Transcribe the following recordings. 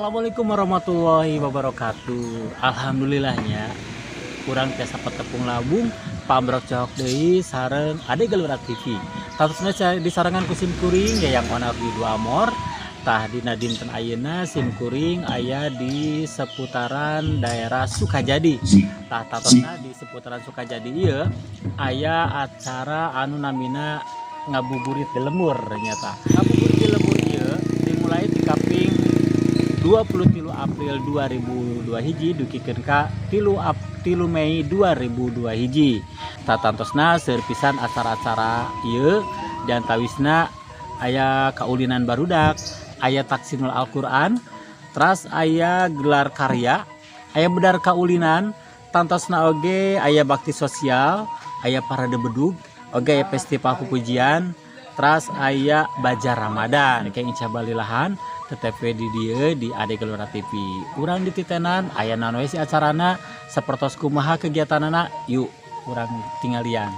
Assalamualaikum warahmatullahi wabarakatuh. Alhamdulillahnya urang tiasa patepung labung pamrok cahok deui sareng Ade Gelora TV. Tantosna disarengan ku sim kuring Yayang Onar di Dua Amor. Tah, dina dinten ayeuna sim kuring aya di seputaran daerah Sukajadi. Tah, tantosna di seputaran Sukajadi ieu aya acara anu namina ngabuburit di lembur nyata. Ngabuburit di lembur ieu dimulai di kaping 23 April 2002 hiji dugikeun ka 3 Mei 2002 hiji. Tah, tantosna seueur pisan acara-acara ieu, diantawisna aya kaulinan barudak, aya taksinul Al-Qur'an, teras aya gelar karya, aya bedar kaulinan, tantosna oge aya bakti sosial, aya parade bedug, oge aya festival pupujian, teras aya bajar Ramadan. Kayak Ica balilahan tetep di dieu di Ade Gelora TV. Urang dititenan aya naon we sih acarana, sapertos kumaha kegiatanana, yuk urang tinggalian.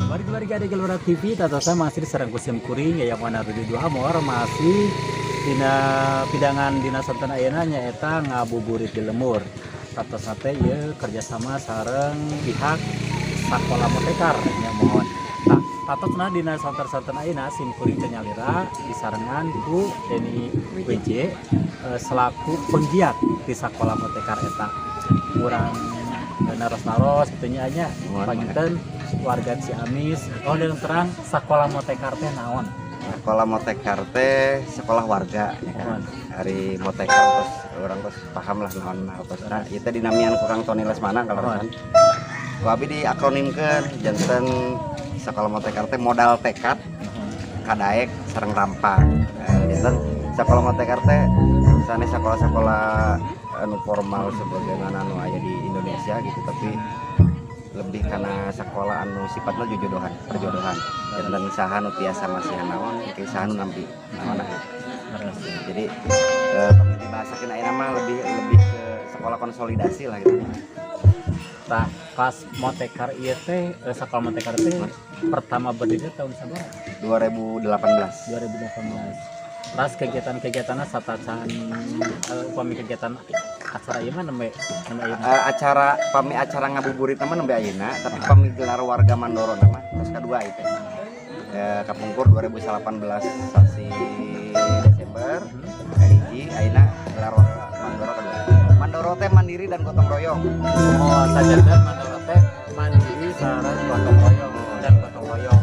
Balik lagi ada Gelora TV, tata masih di sareng ku sim kuring ya, yang mana Rudi Dua Amor masih dina pidangan dina sonten ayeuna nyaeta ngabuburit di lembur. Tata teh ieu kerjasama sareng pihak Sakola Motekar nya, mohon. Nah, tatosna dina sonten-sonten ayeuna sim kuring teu nyalira disarengan ku Deni WJ selaku penggiat di Sakola Motekar eta. Urang naros-naros kitu nya nya, panginten warga Ciamis. Oh, dan terang Sakola Motekar teh naon? Sekolah Motekar teh sekolah warga ya kan. Hari Motekar terus urang terus paham lah naon hartosna. Ieu teh dinamian ku Kang Tony Lesmana kalau kan. Ku abi diakronimkeun janten Sekolah Motekar teh modal tekad, kadaek, sareng rampak. Nah, janten Sekolah Motekar teh sanes sekolah-sekolah anu formal sebagaimana anu aya di Indonesia gitu, tapi lebih karena sekolah anu sifatnya jojodohan, perjodohan, dan saha nu tiasa masihan naon ke saha nu nampi naon. Jadi dibahasakeun ayeuna mah lebih lebih ke sekolah konsolidasi lah gitu. Tah, kelas Motekar ieu teh Sekolah Motekar teh pertama berdiri tahun sabaraha? 2018. 2018. Terus kegiatan-kegiatannya satacan upami kegiatan acara ieu mah nembe nembe ayeuna? Acara, pami acara ngabuburit mah nembe ayeuna, tapi pami gelar warga Mandoro nama terus kedua itu kapungkur 2018 sasi Desember hiji, ayeuna gelar warga Mandoro kedua. Mandoro teh mandiri dan gotong royong. Oh, sajadah Mandoro teh mandiri sareng gotong royong dan gotong royong.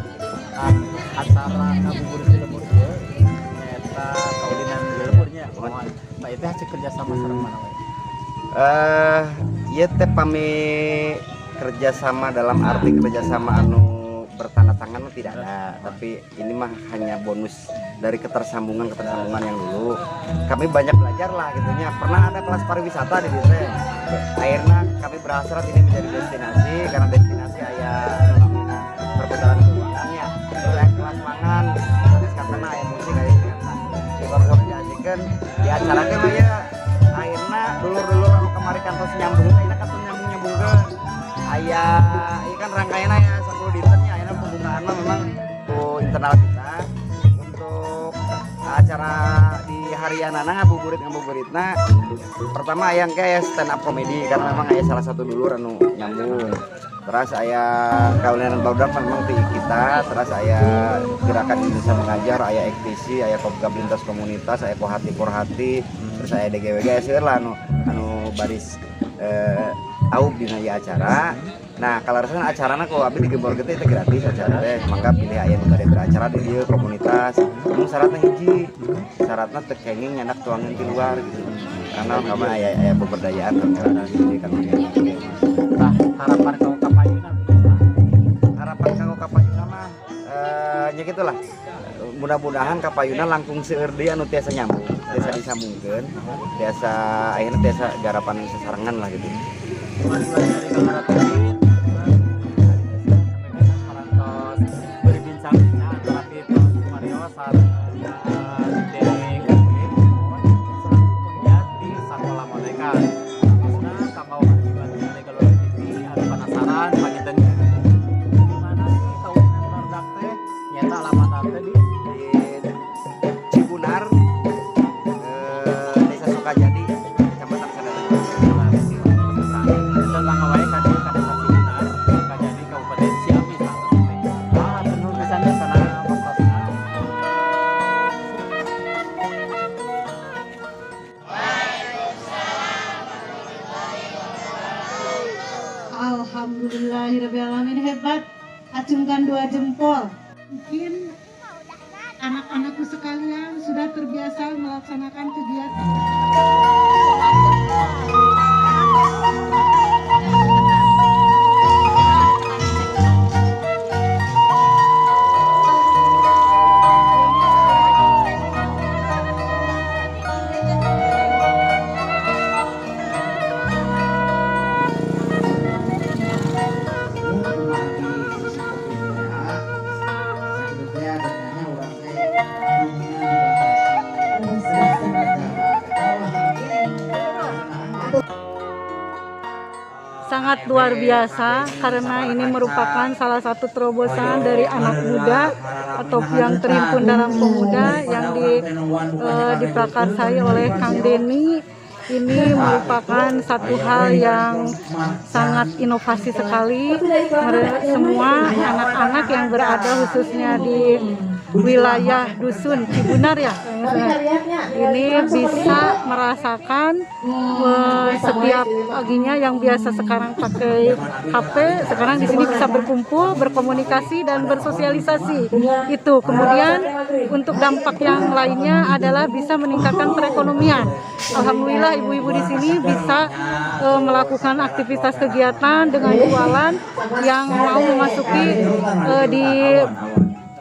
Nah, acara ngabuburit di lembur ieu nyaeta kaulinan di lemburnya. Mohon. Pak, itu hasil kerjasama sareng mana we? Ieu teh pami kerjasama dalam arti kerjasama anu bertanda tangan mah tidak ada, tapi ini mah hanya bonus dari ketersambungan ketersambungan yang dulu kami banyak belajar lah gitunya. Pernah ada kelas pariwisata di desa, akhirnya kami berhasrat ini menjadi destinasi, karena destinasi aya anu namina perputaran keuangannya. Terus aya kelas mangan, terus katana aya musik, aya ternyata di diasikeun diacarakeun mah ya. Akhirnya dulur-dulur anu kemari kantos nyambung, akhirnya kantos nyambung nyambungkeun aya ieu kan rangkaian aya 10 dinten nya. Akhirnya pembukaan mah memang ku internal kita. Untuk acara di harianana ngabuburit ngabuburitna pertama yang kayak stand up comedy, karena memang aya salah satu dulur anu nyambung. Terus aya kaulinan barudak memang di kita, terus aya gerakan Indonesia Mengajar, aya AKTC, aya Kopgab lintas komunitas, aya Kohati Porhati, terus aya DGWG, aya seueur lah anu anu baris. Aub dina ieu acara. Nah, kaleresan acarana ku abdi digemborkeun teh gratis acara teh. Mangga pilih aya nu bade beracara di dieu komunitas. Mung syaratna hiji. Syaratna teu kenging nyandak tuangan di luar gitu. Karena kami aya aya pemberdayaan kan jadi kan. Tah, harapan kanggo ka payuna? Harapan kanggo ka payuna mah nya gitulah. Mudah-mudahan kapayuna langkung seueur deui anu tiasa nyambung, tiasa disambungkeun, tiasa akhirnya tiasa garapan sasarengan lah gitu. Dari Galura TV parantos berbincang-bincang antara Tito Sumario sareng Deni Upit selaku penggiat di Sakola Motekar. Khususnya kanggo wargi Galura TV anu penasaran panginten di mana sih kaulinan barudak teh, nyaeta alamat teh di Di Cibunar, Desa Sukajadi, Kecamatan Sadarejo. Dan mangga wae ka dieu ka Desa Cibunar, Sukajadi, Kabupaten Ciamis. Ah, nuhun pisan teh kana waktosna. Alhamdulillahirrahmanirrahim, hebat. Acungkan dua jempol. Mungkin anak-anakku sekalian sudah terbiasa melaksanakan kegiatan. Sangat luar biasa karena ini merupakan salah satu terobosan dari anak muda atau yang terhimpun dalam pemuda yang diprakarsai oleh Kang Deni. Ini merupakan satu hal yang sangat inovasi sekali. Semua anak-anak yang berada khususnya di wilayah dusun Cibunar ya, ini bisa merasakan setiap paginya yang biasa sekarang pakai HP, sekarang di sini bisa berkumpul, berkomunikasi dan bersosialisasi. Itu kemudian untuk dampak yang lainnya adalah bisa meningkatkan perekonomian. Alhamdulillah ibu-ibu di sini bisa melakukan aktivitas kegiatan dengan jualan yang mau memasuki di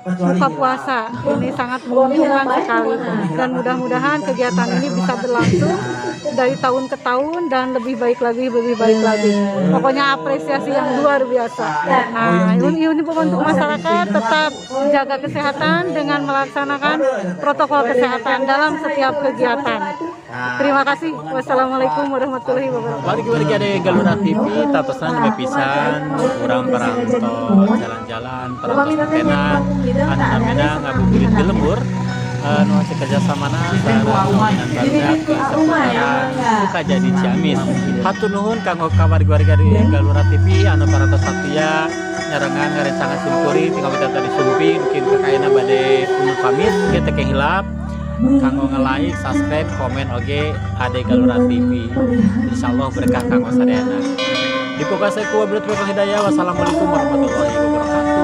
buka puasa. Ini sangat menguntungkan sekali dan mudah-mudahan kegiatan ini bisa berlangsung dari tahun ke tahun dan lebih baik lagi, lebih baik lagi. Pokoknya apresiasi yang luar biasa. Nah, ini untuk masyarakat tetap jaga kesehatan dengan melaksanakan protokol kesehatan dalam setiap kegiatan. Terima kasih. Wassalamualaikum warahmatullahi wabarakatuh. Wargi-wargi ada Galura TV, tatosan nembe pisan, urang parantos jalan-jalan, parantos tenan, anu namina ngabuburit di lembur, nu hasil kerjasamana sareng kaulinan barudak di seputaran Sukajadi Ciamis. Hatur nuhun kanggo ka wargi-wargi di Galura TV anu parantos satia nyarengan ngarencangan simkuring tinggal tadi sumping mungkin kakaina bade undur pamit kieu teh hilap kanggo nge-like, subscribe, komen oge Ade Galura TV. Insyaallah berkah kanggo sadayana. Dipukasai ku wabillahi taufiq hidayah. Wassalamualaikum warahmatullahi wabarakatuh.